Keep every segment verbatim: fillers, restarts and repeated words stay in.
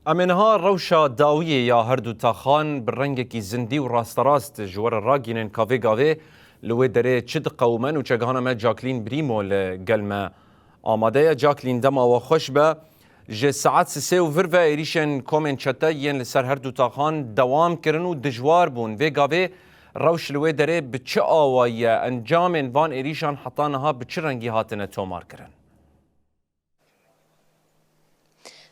Em ê niha rewşa dawiyê ya her du taxan bi rengekî zindî û rasterast ji we re ragînin ka vê gavê li wê derê çi diqewimin û çegihana me Jacqueline Brîmo li gel me amade ye. Jacqueline, dema we xweş be. Ji saet sisê û vir ve êrîşên komên çete yên li ser her du taxan dewam kirin û dijwar bûn. Vê gavê rewş li wê derê bi çi awayî ye? Encamên van êrîşan heta niha bi çi rengî hatine tomarkirin?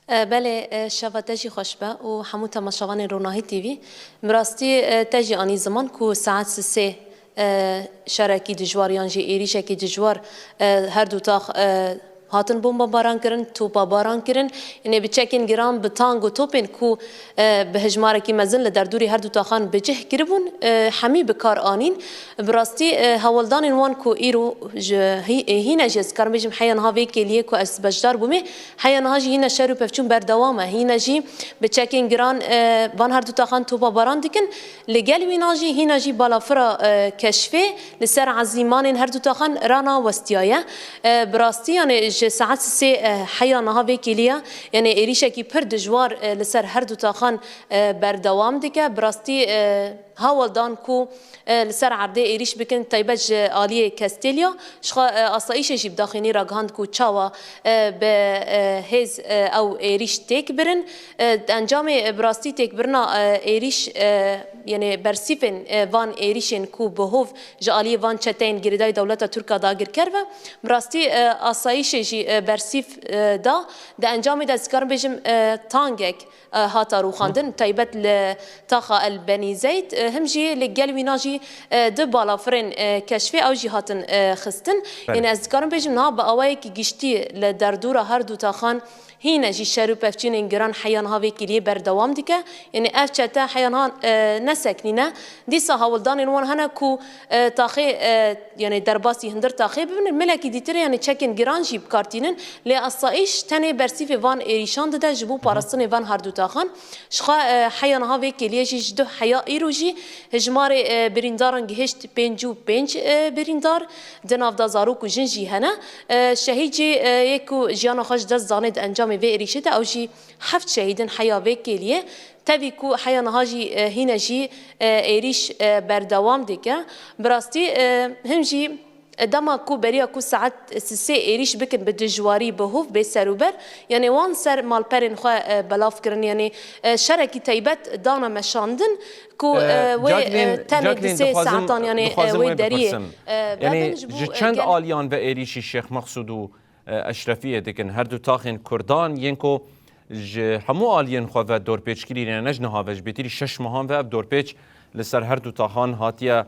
E, belê, e, şeva te jî xweş be û hemû temaşevanên Ronahî T V. Bi rastî, e, te jî anî ziman ku saet sisê, e, şerekî dijwar yan jî êrîşekî dijwar, e, her du tax, e, hatin bombabaran kirin, topa baran kirin. Yanê bi çekên giran, bi tang û topên ku, e, bi hejmarekî mezin li derdorê her du taxan bi cih kiribûn, e, hemî bi kar anîn. Bi rastî, e, hewldanên wan ku îro ji hî-, e, hîne jî ez karim bêjim heya niha vê kêliyê ku ez beşdar bûme, heya niha jî hîne şer û pevçûn berdewam e. Hîne jî bi çekên giran, e, van her du taxan topa baran dikin. Li gel wîna jî hîne jî balafira, e, Keşfê li ser ezîmanên her du taxan rana westiyaye. E, bi rastî, yanê ji saet sisê, e, heya niha vê kêliya, yanê êrîşekî pir dijwar, e, li ser her du taxan, e, berdewam dike. Bi rastî, e, hewldan ku, e, li ser erdê êrîş bikin, taybet ji aliyê Kestelya, ji xwe, e, asayîşê jî bi daxuyanî ragihand ku çawa, e, bi, e, hêz, e, ew êrîş têk birin. E, encamê, e, bi rastî têkbirina, e, êrîş, e, yanê bersîfên, e, van êrîşên ku bi hov ji aliyê van çeteyên girêdayî dewleta Tirk a dagirker ve, bi rastî, e, asayîşê jî, e, bersîf, e, da. Di encamê de ez dikarim bêjim, e, tangek, e, hata rûxandin, taybet li taxa El Benî Zeyd, e, him jî li gel wîna jî, e, du balafirên, e, Keşfê ew jî hatin, e, xistin. Belê. Yanê ez dikarim bêjim niha bi awayekî giştî li derdora her du taxan hîne jî şer û pevçûnên giran heya niha vê kêliyê berdewam dike. Yanê ev çete heya niha, e, neseknîne. Dîsa hewldanên wan hene ku, e, taxê, e, yanê derbasî hundir taxê bibin. Milekî dîtir yanê çekên giran jî bi kar tînin. Lê asayîş tenê bersîfê van êrîşan dide ji bo parastinê van her du taxan. Ji xwe, e, heya niha vê kêliyê jî ji du heya îro jî hejmarê, e, birîndaran gihişt pêncî û pênc, e, birîndar. Di nav de zarok û jin jî hene. E, şehîd jî, e, yê ku jiyana xwe ji dest danê di encamê vê êrîşê de, ew jî heft şehîd in heya vê kêliyê. Tevî ku heya niha jî, e, hîne jî, e, êrîş, e, berdewam dike. Bi rastî, e, him jî, e, dema ku beriya ku saet sisê êrîş bikin bi dijwarî, bi hov, bê serûber, yanê wan ser malperên xwe, e, belav kirin, yanê, e, şerekî taybet dane meşandin. Ku, e, wê, e, tenê du sê saetan, yanê, e, wê deriyê, e, bebin ji bo, e, ji çend aliyan ve êrîşî Şêx Meqsûd û, e, Eşrefiyê dikin? Her du taxên Kurdan yên ku ji hemû aliyên xwe ve dorpêçkirî ne, ne ji niha ve, ji bêtirî şeş mehan ve ev dorpêç li ser her du taxan hatiye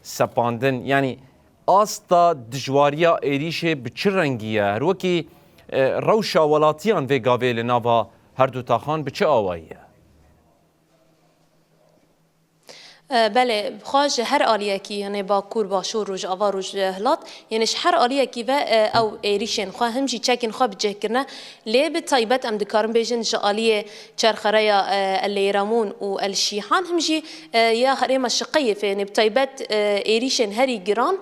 sepandin. Yanî asta dijwariya êrîşê bi çi rengî ye? Her wekî, e, rewşa welatiyan vê gavê li nava her du taxan bi çi awayî ye? E, belê, xwe ji her aliyekî, yanê Bakur, Başûr, Rojava, Rojhilat, yanê ji her aliyekî ve, e, ew êrîşên xwe, him jî çekên xwe bi cih kirine. Lê bi taybet em dikarin bêjin ji aliyê Çerxereya, e, El Leyramûn û El Şîhan, him jî, e, ya herêma Şiqeyê fê, yanê bi taybet, e, êrîşên herî giran,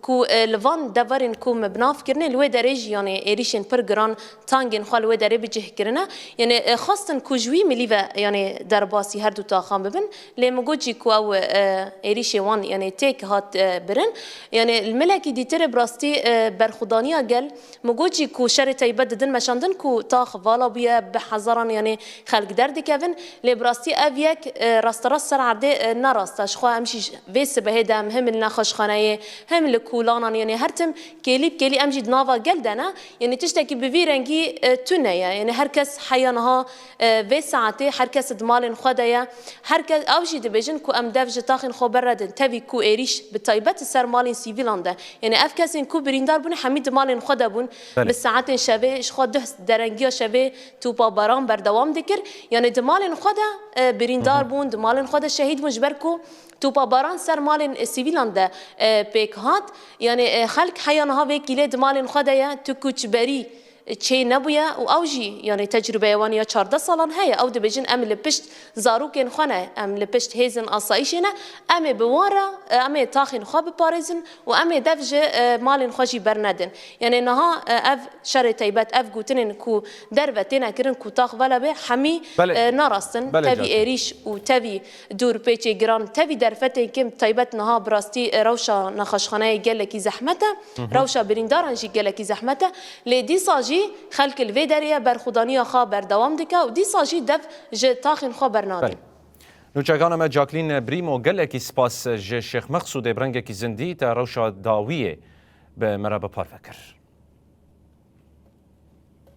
ku, e, li van deverên ku me bi nav kirine, li wê derê jî, yanê êrîşên pir giran tangên xwe li wê derê bi cih kirine. Yanê, e, xwestin ku ji wî milî ve, yanê derbasî her du taxan bibin. Lê min got jî ku ew, e, êrîşê wan, yanê têk hat, e, birin. Yanê li milekî dîtir bi rastî, e, berxwedaniya gel, min got jî ku şerê taybet didin meşandin ku tax vala bûye, bi hezaran, yanê xelk derdikevin. Lê bi rastî ev yek, e, rasterast ser erdê, e, ne rast e. Ji xwe em jî vê sibehê de em him li nexweşxaneyê, him li kolanan, yanê her tim kêlî bi kêlî em jî di nava gel de ne. Yanê tiştekî bi vî rengî, e, tune ye. Yanê her kes heya niha, e, vê saetê her kes di malên xwe de ye. Her kes, ew jî dibêjin ku em dev ji taxên xwe berredin. Tevî ku êrîş bi taybet li ser malên sivîlan de. Yanê ev kesên ku birîndar bûn hemî di malên xwe de bûn. Belê. Bi saetên şevê ji xwe duh derengiya şevê topa baran berdewam dikir. Yanê di malên xwe de, e, birîndar bûn, di malên xwe de şehîd bûn, ji ber ku topa baran ser malên, e, sivîlan de, e, pêk hat. Yanê, e, xelk heya niha vê kêliyê di malên xwe de ye, tu koçberî, çê nebûye û ew jî, yanî tecrûbeya wan ya çardeh salan heye. Ew dibêjin, em li pişt zarokên xwe ne, em li pişt hêzên asayîşê ne, em ê bi wan re, em ê taxên xwe biparêzin û em ê dev ji, e, malên xwe jî bernedin. Yanî niha, e, ev şerê taybet, ev gotinên ku derve têne kirin ku tax velabe hemî, Belê. e, narast in. Belê, Tevî Cafer. êrîş û tevî dûrpêçê giran, tevî derfetên kêm taybet niha bi rastî, e, rewşa nexweşxaneyê gelekî zehmet e. Hı hı. Rewşa birîndaran jî gelekî zehmet e. Lê dîsa jî xelk li vê derê ye, berxwedaniya xwe berdewam dike û dîsa jî dev ji taxên xwe bernadin. Belê. Nûçegana me Jacqueline Brîmo, gelekî spas ji Şêx Mexsûdê bi rengekî zindî te rewşa dawiyê bi me re bi parve kir.